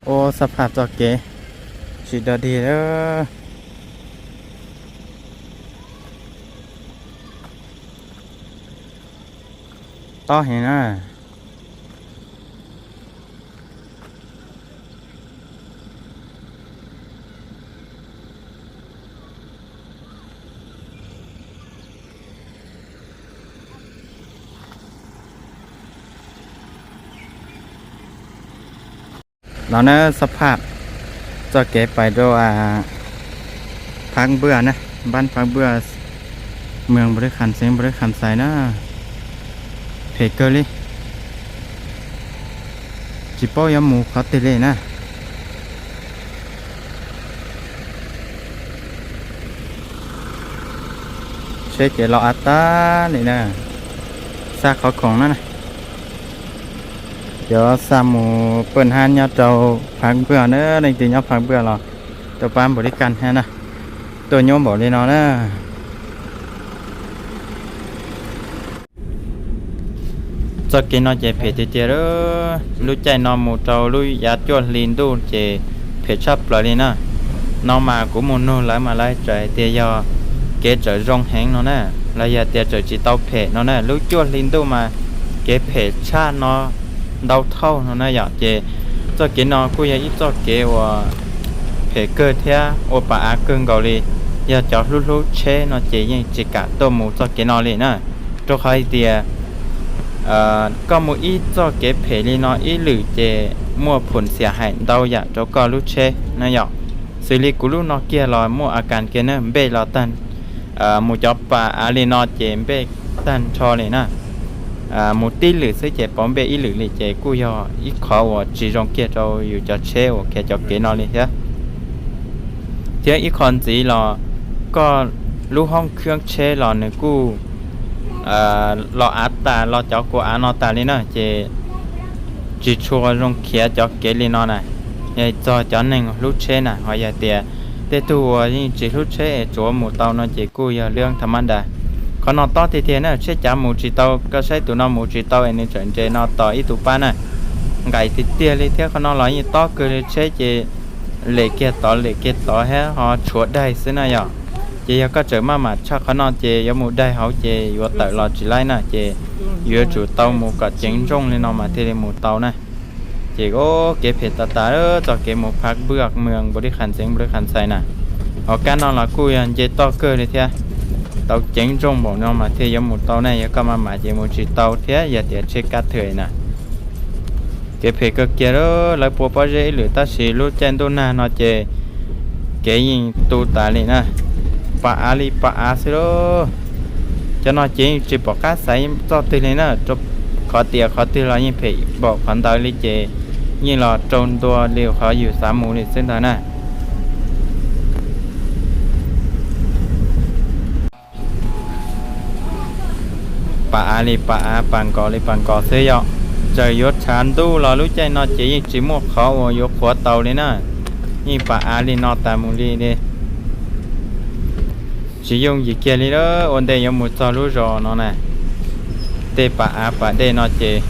Ua xab phaj txoj kev tsis dog dig lawm. Tob heev na. No na xab phaj txoj kev pais rau Phab Npwj na, npab Phab Npwj, moos Npaus Lis Kham, xeev Npaus Lis Kham Xais na. Phem kawg li, tsis paub yuav mus qhov twg li na. Tsheb ces los av tag li na, xa qhov khoom na na. Cov xa mus pw hnab nyob rau Phab Npwj na, leej twg nyob Phab Npwj los tuaj pab Npaus Lis Kham thiab na, tuaj nyuaj npaum li no na. Txoj kev no ces phem tiag tiag, lub caij no mus rau lub yav cuaj hli ntuj ces phem tshaj plaws li na. No mas kuv mus nug lawv mas lawv tseem hais tias yog kev tseem zoo heev no na, los yog tias tseem tsis tau phem no na. Lub cuaj hli ntuj mas kev phem tshaj no ntau thauj no na yom. Ces txoj kev no kuj yog ib txoj kev uas phem kawg thiab ua pas av kawg nkaus li. Yog cov hlub hlub tsheb no ces yeej tsis kam tuaj mus txoj kev no li na, rau qhov hais tias koj mus ib txoj kev phem li no ib lwm ces muaj phum xiam haim ntau yam rau koj lub tsheb na yom. Xws li kuv lub no kiag los muaj a kas kiag na, npej los tag, mus cov pas av li no ces npej tag nrho li na. Mus tib lwm xwb ces pauv npej ib lwm li ces kuj yog ib qhov uas tsis zoo kiag rau yus cov tsheb uas khiav cov kev no li thiab. Thiab ib qho ntxiv los koj lub hoob khab tsheb los nws kuj los av tas, los cov kua av no tas li na ces tsis tshua zoo khiav cov kev li no na. Yog txog cov neeg hlub tsheb na, ho yog tias tej tug uas yeej tsis hlub tsheb es tsuav mus tau no ces kuj yog lub tham ma da. Qhov no tob tiag tiag na, tsheb cav mus tsis tau, koj saib tus no mus tsis tau es nws tseem nres no tos ib tug pab na. Nqaim tiag tiag li thiab, qhov no los yeej tob kawg li, tsheb ces lem kiag tod lem kiag tod thiab ho tshuav daig xwb na yom. Ces yog koj tseem maj mam tshaj qhov no ces yuav mus daig hauv ces yuav tawm los tsis laib na, ces yuav tsum tau mus kom ceev nrooj li no mas thiaj li mus tau na. Ces kev phem tas tas, txoj kev mus Phab Npwj, moos Npaus Lis Kham, xeev Npaus Lis Kham Xais na. Ho kab no los kuj yog nce toj kawg li thiab, tau ceev nrooj npaum no mas thiaj yuav mus tau na, yog koj maj mam ces mus tsis tau thiab yog tias tsheb kab thwm na. Kev phem kawg kiag, lawv pua pob zeb ib lwm tab sis lub caij ntuj nag no ces kev yeej tu tas li na, pas av li pas av xwb lauj. Cov no ces yeej tsis pom qab xaiv txoj twg li na, qhov tias qhov twg los yeej phem npaum qhov ntawd li ces yeej los rau ntua li qhov yus xav mus li xwb ntag na. Pas av li pas av, pas nkos li pas nkos xwb yom. Txawm yuav tshav ntuj los lub caij no ces yeej tsis muaj qhov uas yuav qhuav tau li na, yeej pas av li no tas mus li li. Tsis yooj yim kiag li lawm ua ntej yuav mus txog lub zos no na. Tej pas av pas dej no ces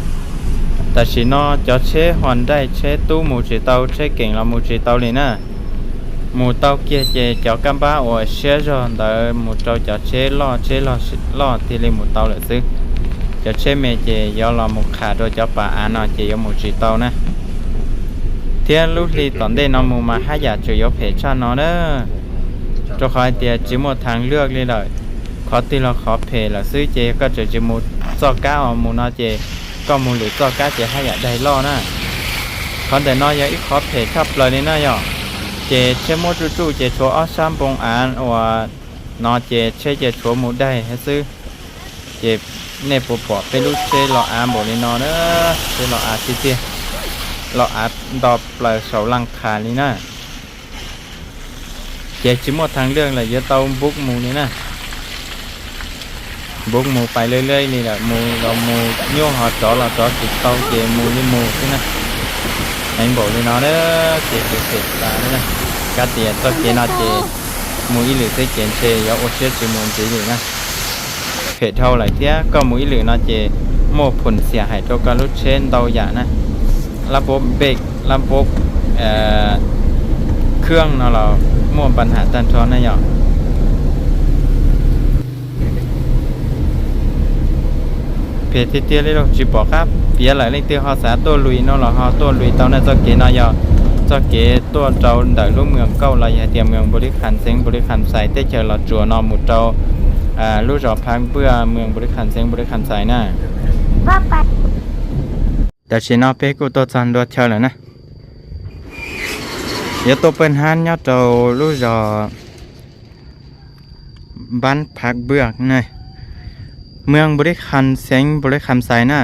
tam sim no cov tsheb Hyundai, tsheb tub mus tsis tau, tsheb keem los mus tsis tau li na. Mus tau kiag ces cov kab npab uas siab zog ntawd mus rau cov tsheb loj, tsheb loj loj thiaj li mus tau lawm xwb. Cov tsheb me ces yuav los mus qham rau cov pas av no ces yuav mus tsis tau na. Thiab lub hli tom ntej no mus mas haj yam tseem yuav phem tshaj no na, rau qhov hais tias tsis muaj thaj lwj li lawm, qhov twg los qhov phem lawm xwb. Ces yog koj tseem tsis mus txoj kab uas mus no ces koj mus lwm txoj kab ces haj yam daig loj na. Qhov ntawm no yog ib qhov phem tshaj plaws li na yom. Ces tsheb muab tsuj tsuj ces tshuav ob sab npoo av uas no ces tsheb ces tshuav mus daig thiab xwb. Ces nej puas pom peb lub tsheb los av npaum li no na, tsheb los av tiag tiag, los av nto plaws saum laj qha li na. Ces tsis muaj thaj lwj lawm, yuav tau npuv mus li na. Npuv mus pais lawj lawj li lawm, mus los mus nyuaj, ho rov los rov tsis tau, ces mus li mus xwb na. Heev npaum li no na, ces phem tas li na. Kab tias txoj kev no ces mus ib lwm xwb ces ntshe yuav ua siab tsis mus ntxiv li na. Phem dhau lawm thiab, koj mus ib lwm no ces muaj phum xiam hais rau koj lub tsheb ntau yam na. Lab npub npej, lab npub khwb no los muaj npa ham tag nrho na yom. Phem tiag tiag li lauj, tsis pom qab piav lawm. Leej twg ho xav tuaj lug no los ho tuaj lug tau na. Txoj kev no yog txoj kev tuaj rau ntawm lub moos Kauj los yog hais tias moos Npaus Lis Khas, xeev Npaus Lis Khas Xais, teb chaws Los Tsuas no mus rau lub zos Phab Npuaj, moos Npaus Lis Khas, xeev Npaus Lis Khas Xais na. Tam sim no peb kuj tuaj txog ntua chaw lawm na. Yuav tuaj pawj hab nyob rau lub zos Npab Phab Npuaj na, moos Npaus Lis Khas, xeev Npaus Lis Khas Xais na.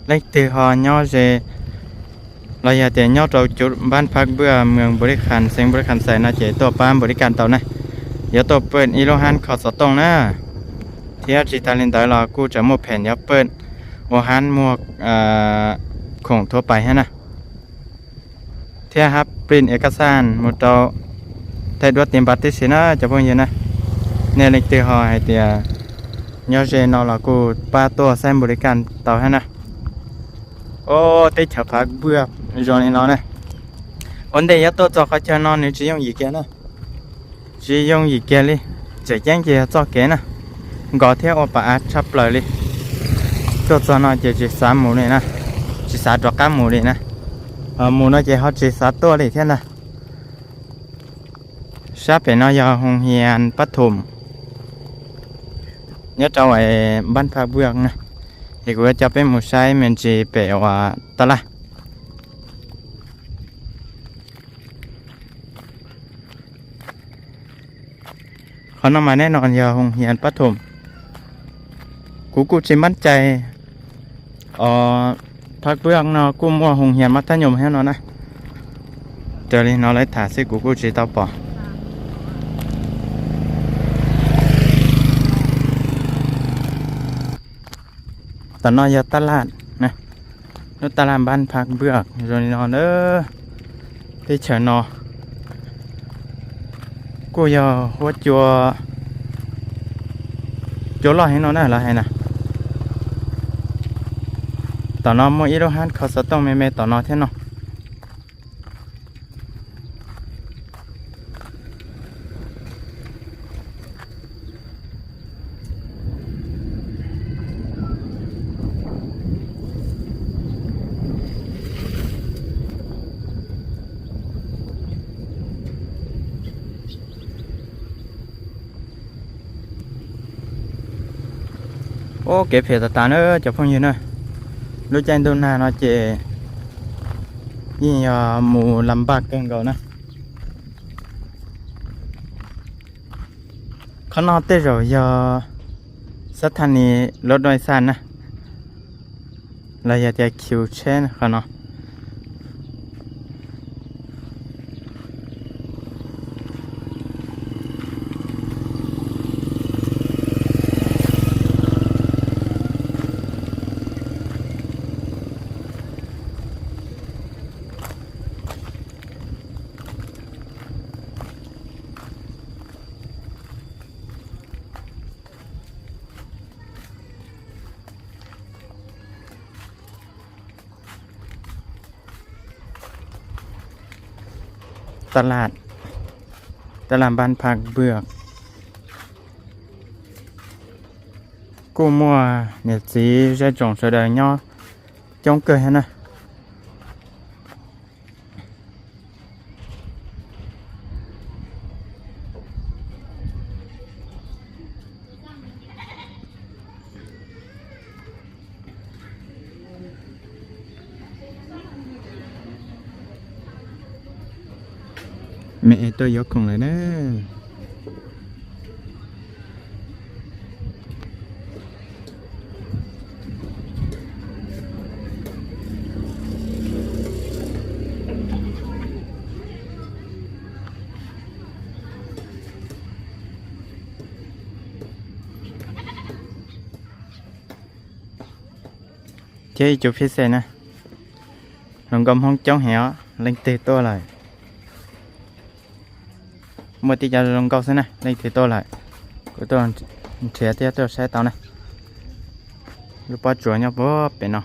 Leej twg ho nyob ze los yog tias nyob rau Npab Phab Npuaj, moos Npaus Lis Khas, xeev Npaus Lis Khas Xais no ces tuaj pab Npaus Lis Khas tau na. Yuav tuaj pawj ib lub hab kho xov tooj na. Thiab tsis tas li ntawd los kuj tseem muaj phem yuav pawj ua hab muag khoom thuav pais thiab na. Thiab hab print ev kas xaj mus rau thaij duab tiv npas tib si na cov phooj ywg na. Nej leej twg ho hais tias nyob ze no los kuj pab tuaj saib Npaus Lis Khas tau thiab na. Ob, teb chaws Phab Npuaj zoo li no na. Ua ntej yuav tuaj txog qhov chaw no nws tsis yooj yim kiag na. Tsis yooj yim kiag li. Tseem ceeb ces yog txoj kev na, nkos thiab ua pam av tshaj plaws li. Tuaj txog no ces tsis xav mus li na, tsis xav rov qab mus li na. Mus no ces ho tsis xav tuaj li thiab ntag. Sab pem no yog Hoos Hias Pab Thum, nyob rau Npab Phab Npuaj na. Ces kuv yuav coj peb mus saib me ntsis pem uas taj laj. Qhov no mas nej no yog Hoos Hias Pab Thum. Kuv kuj tsis mab cai os, Phab Npuaj no kuj muaj Hoos Hias Mab Thab Nyoos thiab no na. Raws li hnov lawv tham xwb kuv kuj tsis tau pom. Tam no yog taj laj, lub taj laj Npab Phab Npuaj zoo li no na. Teb chaws no kuj yog huab cua, cua loj heev no na lawv hais na. Tom no muaj ib lub hab kho xov tooj me me tom no thiab no. Ub, kev phem tas tas na cov phooj ywg na. Lub caij ntuj nag no ces yeej yog mus las npaj kawg nkaus na. Qhov no tej zaum yog xab thaj nis lub doj xaj na, los yog tias khiv tsheb qhov no. Taj laj, taj laj Npab Phab Npuaj. Kuj muaj niam txiv zej tsoom sawv daws nyob coob kawg thiab na. Me es tuaj yuav khoom lawm na. Thiab ib co phij xej na, hluas nkauj Hmoob coob heev os, leej twg tuaj lawm. Muaj tib co zoo nkauj xwb na, leej twg tuaj lawm. Kuv tuaj nrhiav thiab tuaj saib tau na. Lub pob tsuas nyob puag pem no.